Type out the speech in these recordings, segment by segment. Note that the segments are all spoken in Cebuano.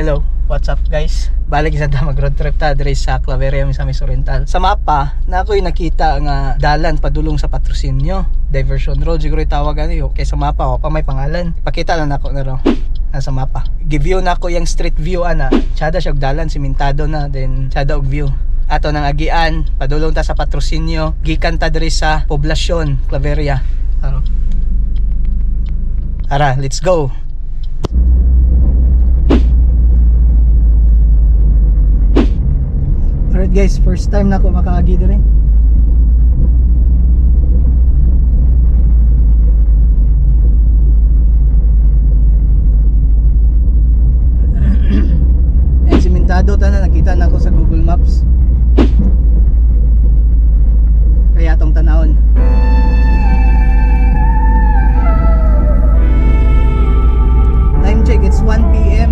Hello, what's up, guys? Balik isa ta, mag road trip ta diri sa Claveria, Misamis Oriental. Sa mapa, na ako'y nakita nga dalan padulong sa Patrocinio. Diversion Road siguro tawag ani kay sa mapa wa pa may pangalan. Pakita lang nako na raw nasa mapa. Give view na ako yung street view ana. Tsada siya og dalan, simentado na, then tsada og view. Ato nang agian padulong ta sa Patrocinio, gikan ta diri sa poblasyon Claveria. Ara. Ara, let's go. Alright guys, first time na ako makaagi diri. Eh, simentado ta na, nakita na ako sa Google Maps. Kaya atong tanawon. Time check, it's 1 p.m.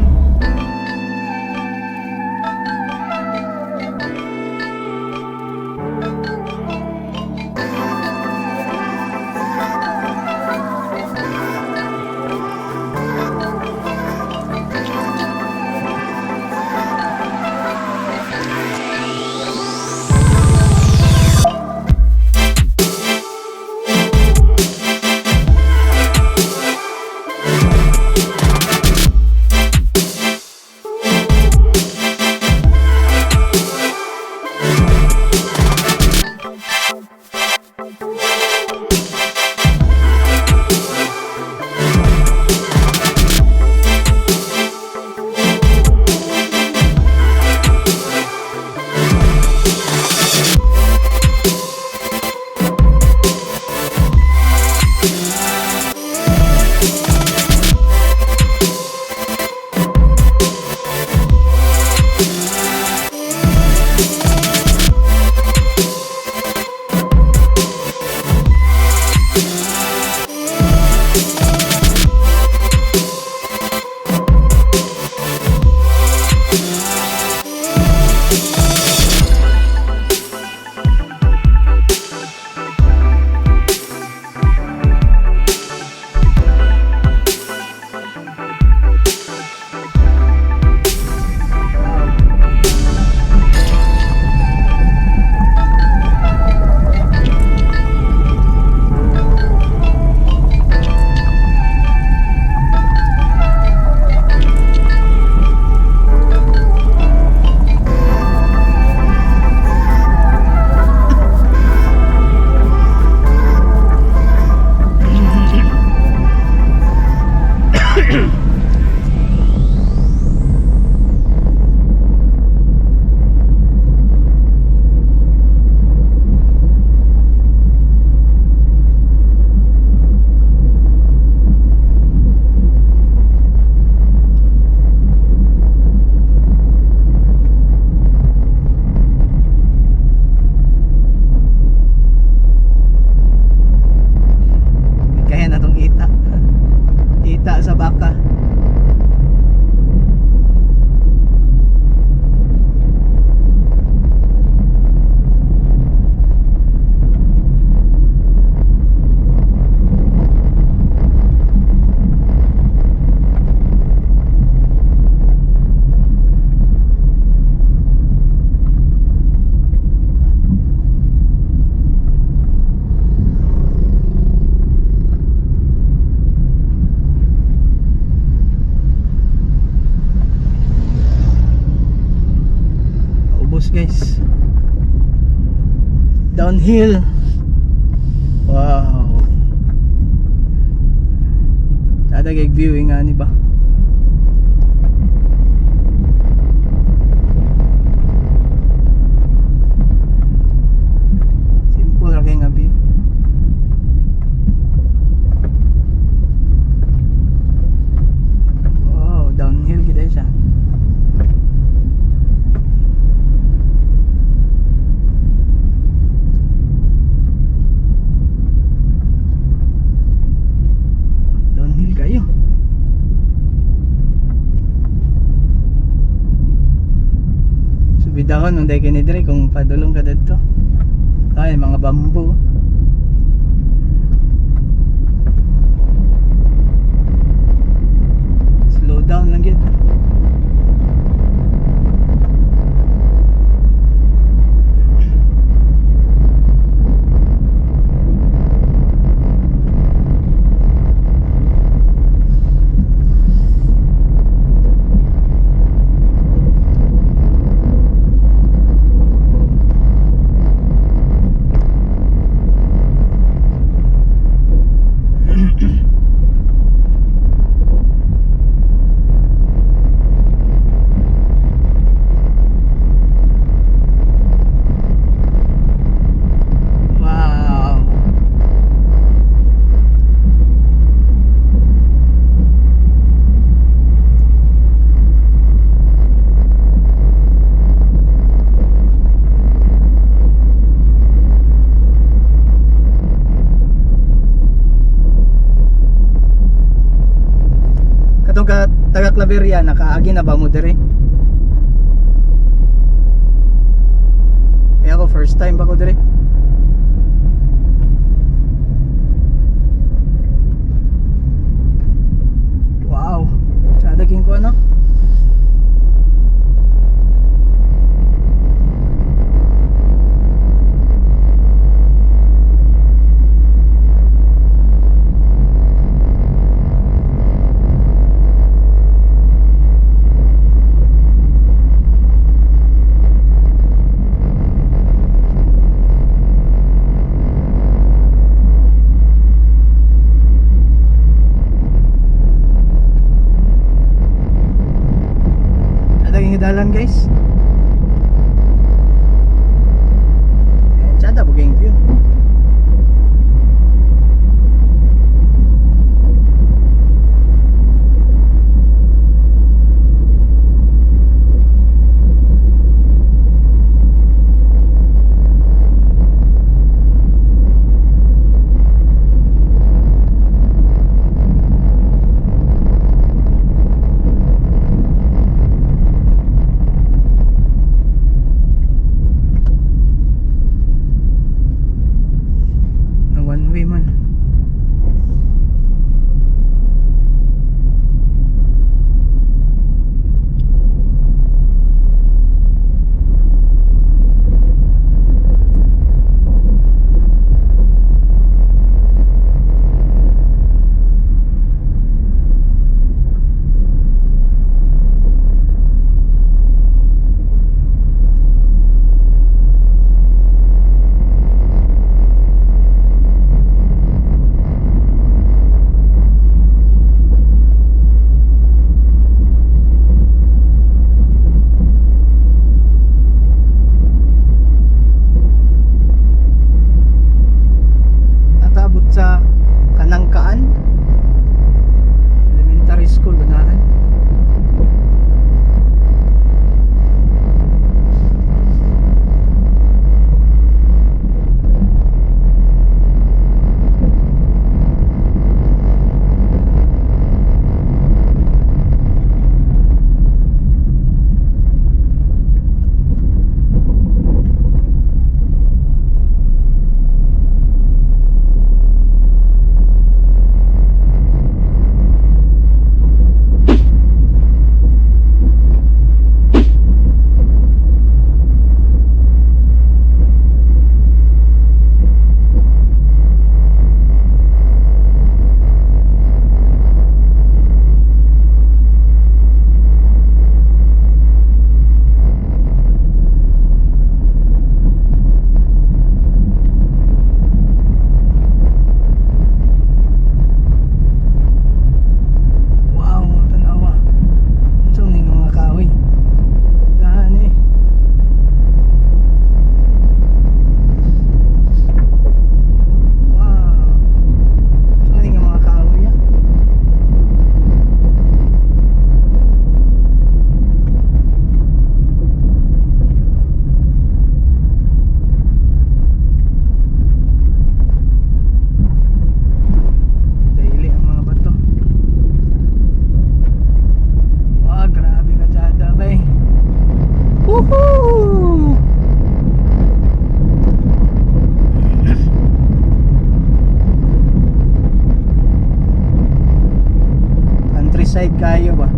Kaya na tong ita. Ita sa baka. Ubos, guys. Downhill. Wow. Dadagay viewing nga ni ba? Simple ra kay nga view. Wow, downhill gid siya. Downhill kayo. Subidahon nung dahil kini diri kung padulong ka didto. Ay, mga bamboo. Slow down lang yun. sa Claveria, nakaagi na ba mo diri? Kaya ako first time ba ko diri? Wow. Tsada king ko ano? Tsada king dalan, guys. Eh, tsada buging view. Na one way man. Natabot sa Kanangkaan Elementary School, unahan. Wow, tanawa. Unsa ning mga kahoy? Dahan eh. Wow. Unsa ning mga kahoy ah? Daily ang mga bato. Wow, grabe ka tsada bay. Woohoo! Countryside kayo ba?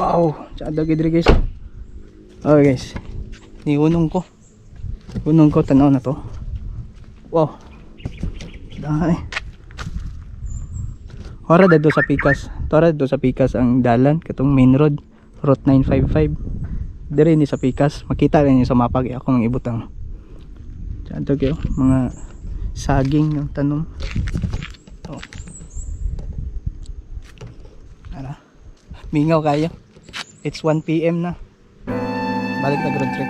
Wow, tsada gid diri, guys. Okay guys. Ni unong ko. Unong ko, tanaw na to. Wow. Dai. Ora dado sa pikas. Tora dado sa pikas ang dalan katong main road, Route 955. Dire ni sa pikas, makita rin niyo sa mapa kay ako nang ibutang. Tsada kayo mga saging ng tanom. Oh. Ara. Mingaw kayo. It's 1 PM na. Balik na road trip.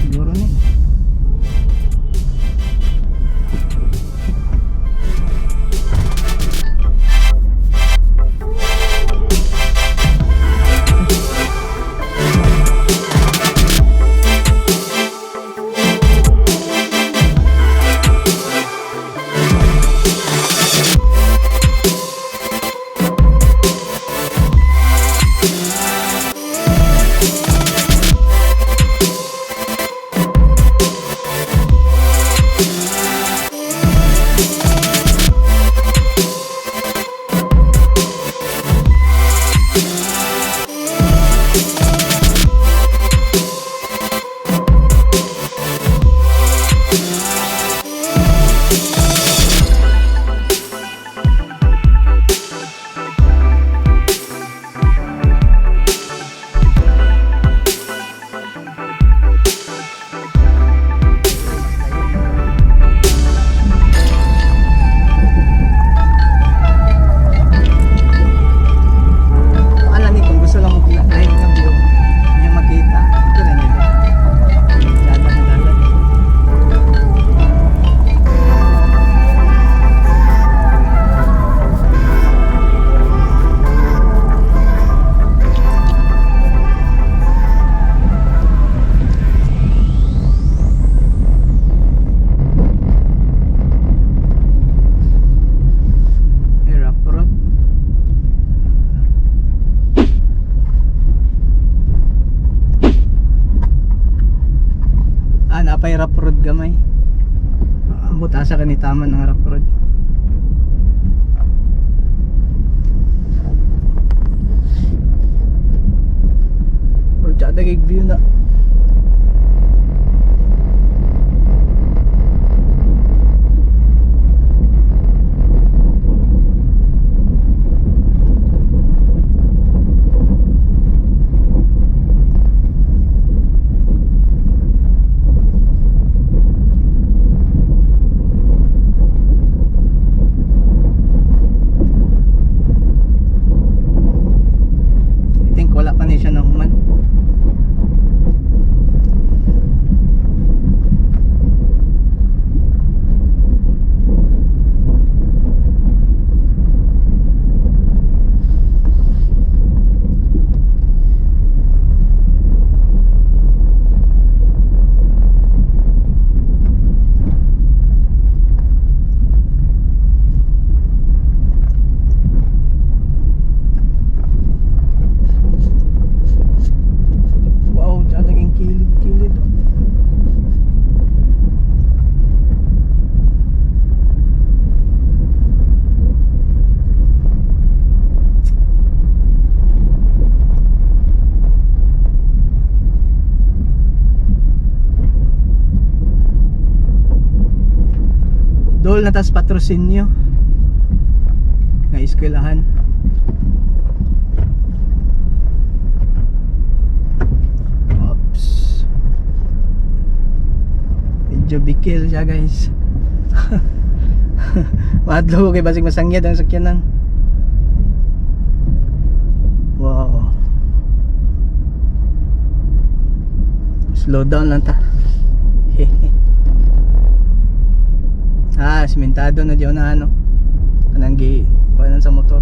Siguro ni. Paala ni kung gusto lang mo live nga view niya makita. Ito na nila. Dada na dada. Ay, rough road. Ah, napay rough road gamay. Ah, ambot asa ka ni taman ng rough road. Pero tsada kay view na. I think wala pa ni siya nahuman. Wow, tsaka naging kilid-kilid. Oh. Dol na tas patrosinyo nga eskwelahan. Oops. Medyo bikil siya, guys. Madlo kay basig masangyad ang sakyanan. Wow. Slow down lang ta. Ah, simentado na diyan na ano. Anang gi kuanan sa motor.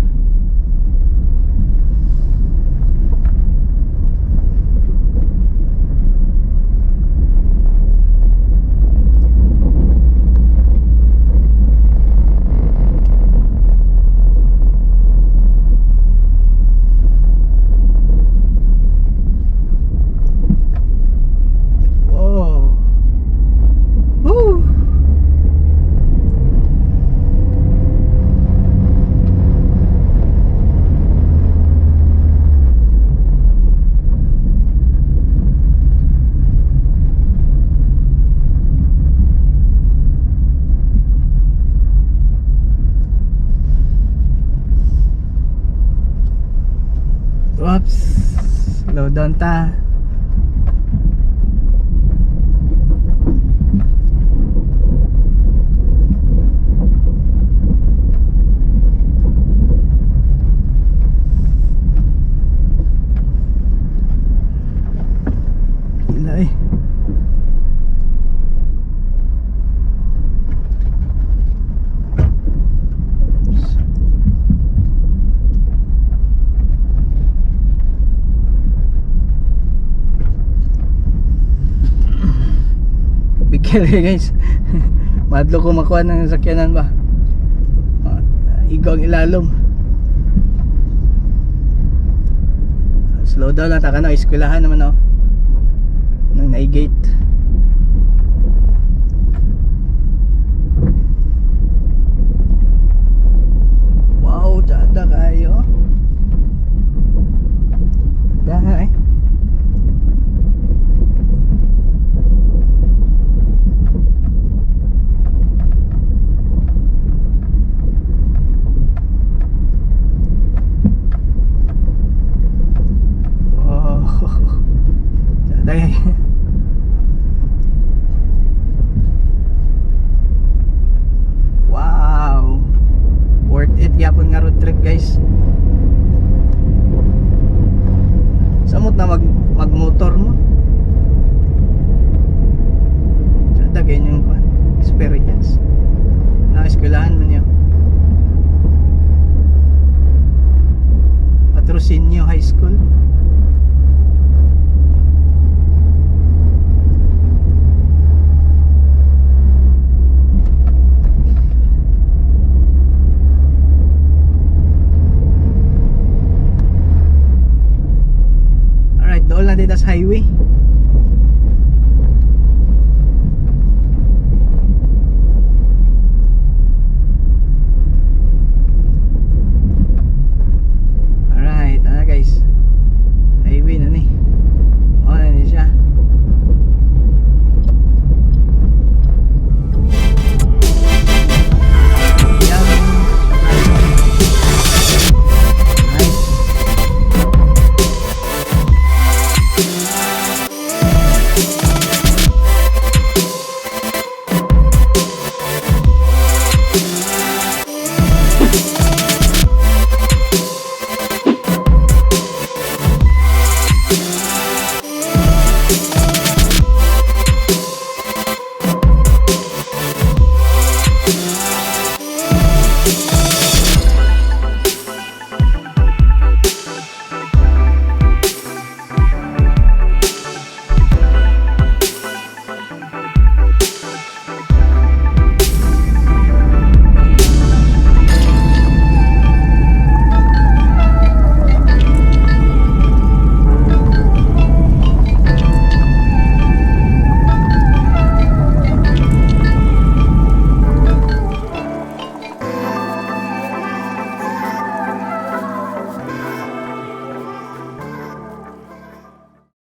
Wow. Woo! Oops. Slow down ta. Gila eh. Oops. Bigil eh, guys. Madlo ko makuha ng sakyanan ba. Ah, igo ang ilalom. Slow down lang ta kana, eskwelahan naman oh. Nang naigate. Wow, tsada kayo. Dah eh. Wow. Tsada eh. Wow. Worth it gyapon nga road trip, guys. Samot na magmotor mo. Tsada ganyan yung kwan, experience. Na eskwelahan man yun. Patrocinio High School. Alright, doon lang dito sa highway.